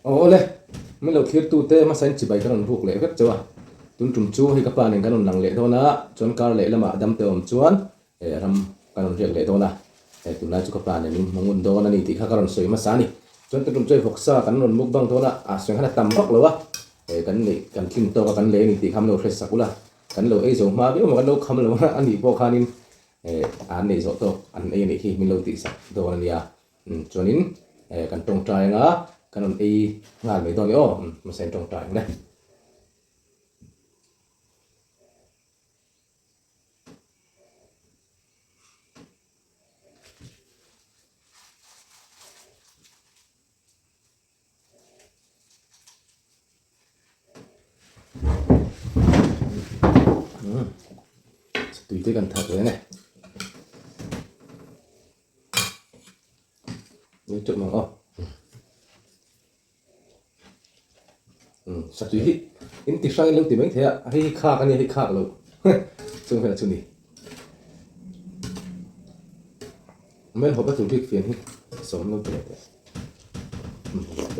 Aw awle, min lo thlir tu te hmasa in chibai ka rawn buk leh vek chauh a, tun tum chu hei ka pa nen kan rawn lang leh dawn a, chuan kar leh lamah dam te awm chuan eh ram kan rawn riak leh dawn a, eh tunlai chu ka pa nen min hmu ngun dawn a ni tih kha ka rawn sawi hmasa a ni. Chuan tun tum chu hei vawksa kan rawn mukbang dawn a, a sawi khan a tam vak lo a, eh kan neih kan tlin tawk a kan lei a ni tih kha min lo hre sak ula, kan lo ei zo hma viau maw kan lo kham lo a nih pawh khanin eh an neih zawh tawk an ei a nih hi min lo tih sak dawn a nia. Chuanin kan tawngtai anga kan rawn ei nghal mai dawn e aw, hmasa in tawngtai ang le. Tui te kan thak ve nge. Ni teuh mang aw. Satui hi in ti hrang in lo ti mai thei a, hei hi khak a nia hei khak lo chung hian a chu ni. Mel hawp a tur bik fian hi sawm lo ti leh teh.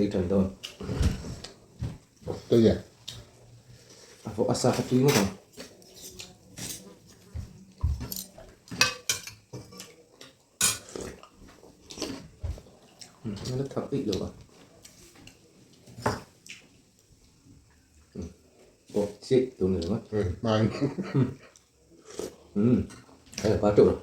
Ei tan dawn. Tui e. A vawh a sa kha tui ngawt ang. Nó thật ít được rồi. Ồ, chị tôi nữa mất. Ừ, mang. Ừ, đây là quá trụ rồi.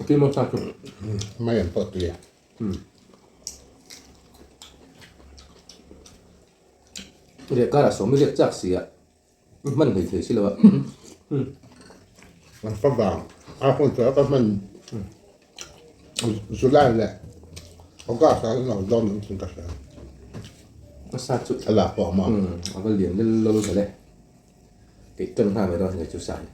Khi mà sao chụp Mai em pawh tui a. Leh karah sawm i riak chak si a, i hman hlei thei si lo a. An fa vang a hun chu ka hman July leh August ah an lo dawn ang thin ka hria. A sa chu a la pawh maw? A va lian lel lol ve le. Keih tan nghal mai dawn hei chu sa hi.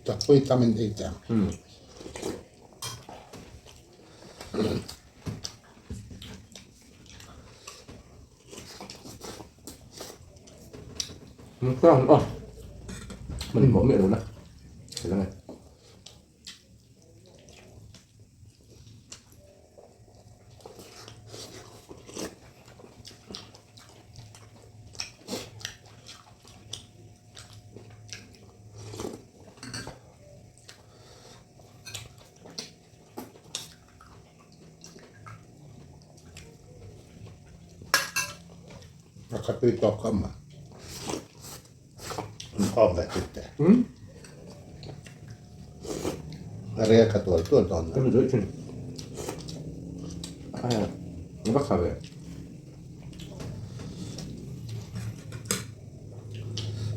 Chakpui tam in ei teh ang. Mình bỏ miệng rồi nè. Thế này. A khat tui tawk kha ma an khawm ve thut te. A rel kha tual tual dawn lo. Kan zui thin. Ai a va kha ve.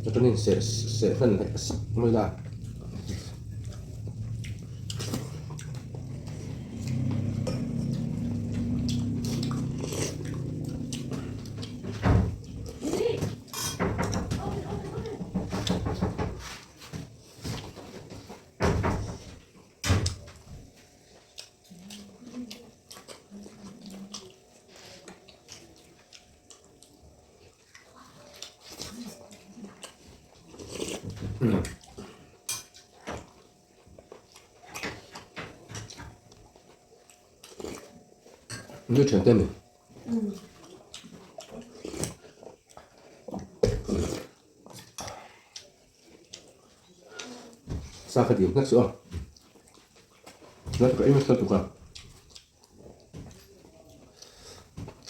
Chuanin seh seh hman leh sak mai la. Như thian te mi. Sa kha dim hlek suh a. Ngat ka ei nasa tuk a.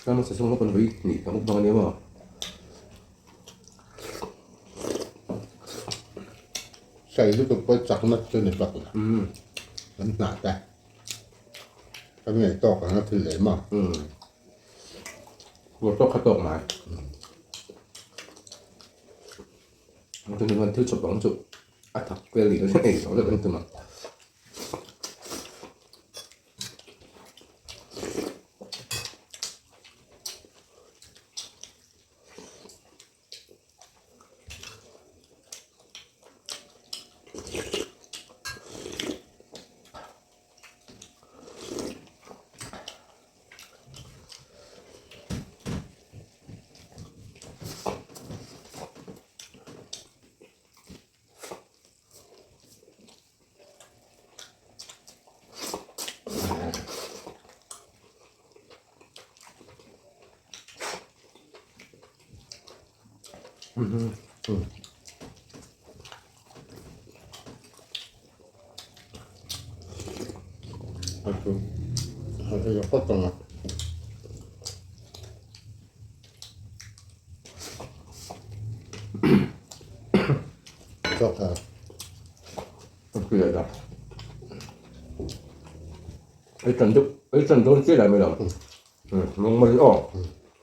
Ka hmasa chhung kan vawi hnih ka mukbang ania maw. Sai lutuk pawh chakna chu ni bak la. Kan hnah te. Kan ngei tawk ang a thil leh maw. Ruah tawk kha tawk mai. Chuan chuan thil chawp ang chu a thak vel ni lo ei tawh deuh an tum a. Ei tan deuh ei tan dawn chiah lai mai lo mawng mai aw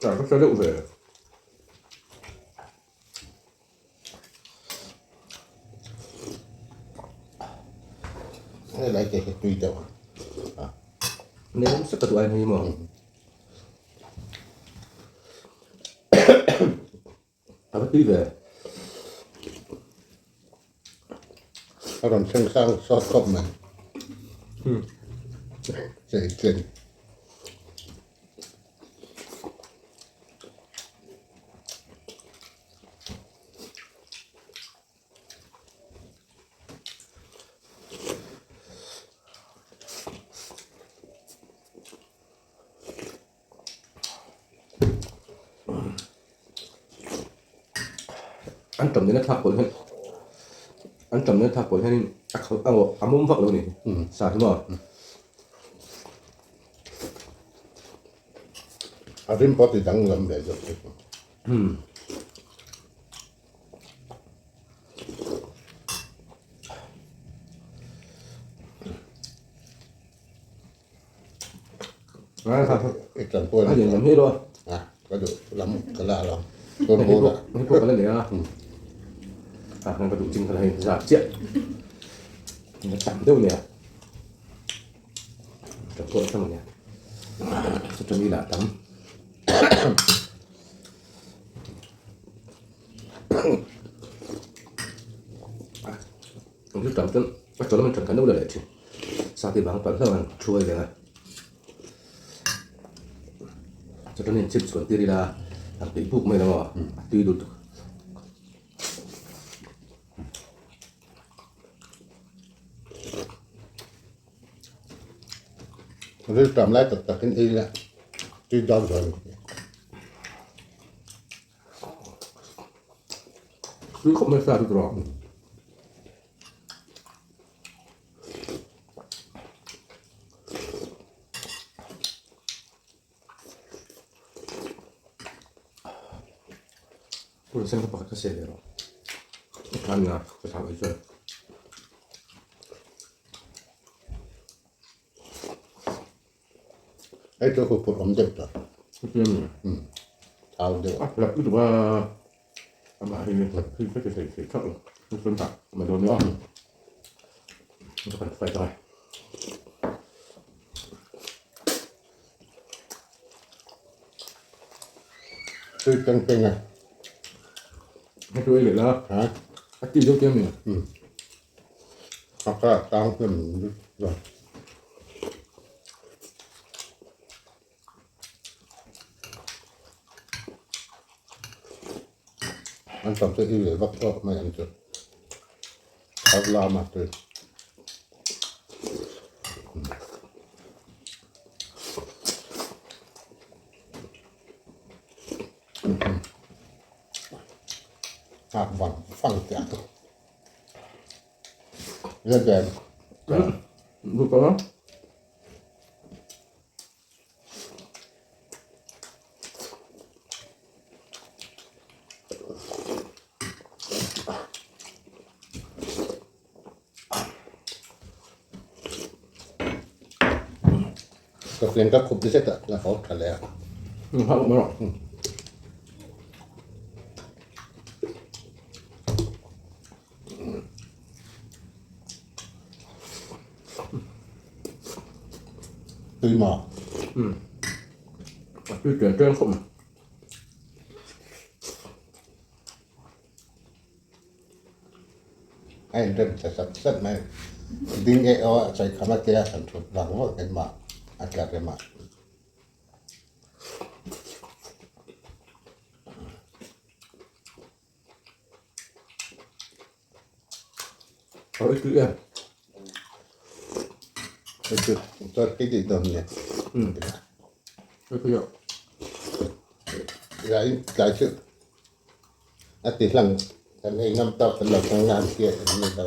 ka hre deuh ve. Hei lai te hi tui deuh a. Nem sek ka duh ai hei maw. A va tui ve. A rawn thleng sang sawt khawp mai. Chei chen. An tam nena thlak pawlh hian an tam nena thlak pawlh hianin a kho a a mum vak lo a ni sa hi maw. A rim pawh ti danglam ve deuh chu. I tan pawh a lian lam hi erawh a ka duh lam ka la lo chuan haw dah hei pawh ka la nei a a ka duh chin kha la hei zat chiah tam deuh nia tan pawh tam ania chutah mi lah tam Ang tam chuan a tawlh lam atang kan lo la leh thin. Sa te bang palh hlauh ang thuai veng a. Chutah in chip chhuan tir ila ang tui buk mai lo maw a tui lut tuk. Ril tam lai tak tak in ei la tui dawn dawn. Tui khawp mai sa chu tawh. Purun sen kha pakhat ka seh ve rawh. Ka than na ka thlah mai chuan. Hei chu huphurh awm deuh tawh. Thau deuh. A hlap lutuk a, amah hi hlap hi ka ti thei thei thak lo. Chuan tah mai dawn nia. Ka kan fight angai. Tui teng teng a. Hei chu ei leh la. Ha? A ti deuh chiang ni. A ka tang hnem lutuk. An tam chu i ve vak tawh mai ang chu. Thar lama tui. Hak vang vang chiah tu. Lên đèn. Được không? Ka fian ka khup zet a la haw tha leh a. Tui maw? Umm. A tui tlem tlem khawp mai. A inrem ta sat sat mai. Ding eh aw a sawi kham a tia kan thut vang vang engmah a tla rem a. Ờ, ít em. Cho cái gì đồng nhỉ? Ừ. Cái gì? Lại lại chứ. A ti hlang kan ei ngam tawk kan lo hmang na an tia em ni lo.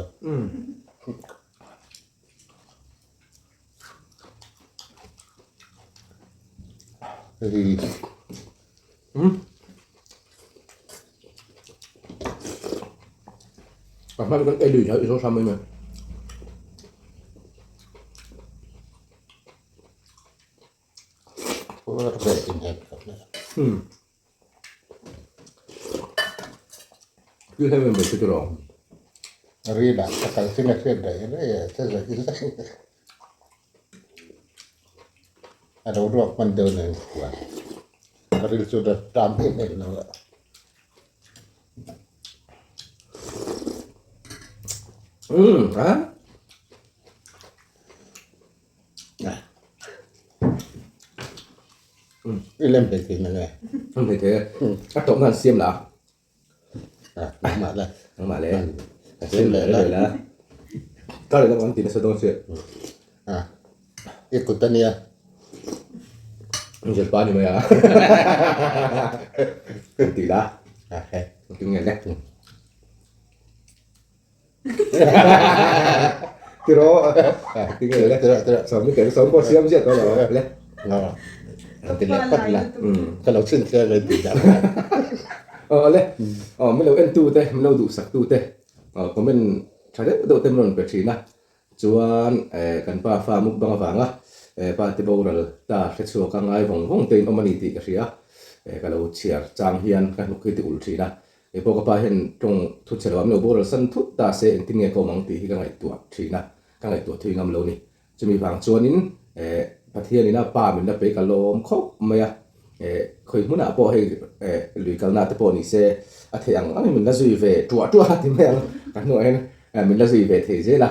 Ri. A hman kan ei lui hi zo sam mai mai. Ri lah ka kal sin a hriat daih rei a che zaih zaih a lo ruak hman deuh nen chuan ka ril chu a tam em em lo a. I lem thei thei nge? Lem thei thei e. A tawp nan siam la. A, nangmah la. Nangmah le. Ka siam leh la. La. Ka leh lam an ti nasa dawn sia. A, i kut a nia. Angel pa ni mai a. Kan ti la. A, hei. Kan nge le. Tiro tinge le sawm ni tel sawm pawh siam ziah tawh lo le Kan ti leh phawt la ka lo chhin chiang e tih dah Aw le aw min lo en tu te min lo duhsak tu te aw comment tha deuh deuh te min rawn pe thin a chuan kan pa fa mukbang avanga pa te boral ta hrechhuak a ngai vawng vawng te in awm a ni tih ka hria ka lo chhiar chang hian ka hnuk hi ti ulh thin a. Kei pawh ka pa hian tawng thu che lo a, min lo boral san thut ta se engtin nge ka awm ang tih hi ka ngaihtuah thin a, ka ngaihtuah thui ngam lo ni. Chumi vang chuanin eh Pathianin a pa min la pe ka lawm khawp mai a, eh khawi hmunah pawh hei eh lui kalna te pawh ni se a theih ang angin min la zui ve tuah tuah a ti mai ang, ka hnuah hian min la zui ve thei zel a,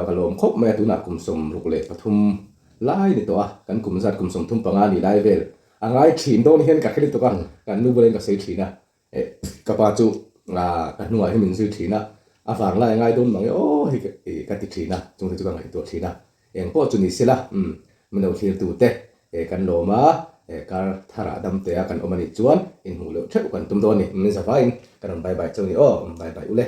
ka lawm khawp mai a, tunah kum 63 lai ni tawh a, kan kum zat kum 35 ni lai vel a ngai thin dawn hian ka hre lutuk a, kan nu bulah hian ka sawi thin a. Ka pa chu ka hnungah hian min zui thin a, a vang lai a ngai dawn mang e aw hei ka ti thin a, chungte chu ka ngaihtuah thin a, eng pawh chu ni sela min lo thlir tu te kan lawm a, kar tharah dam te a kan awm a nih chuan inhmuh loh theuh kan tum dawn a ni, min zavaiin ka rawn bye bye cheu a ni aw, bye bye ule.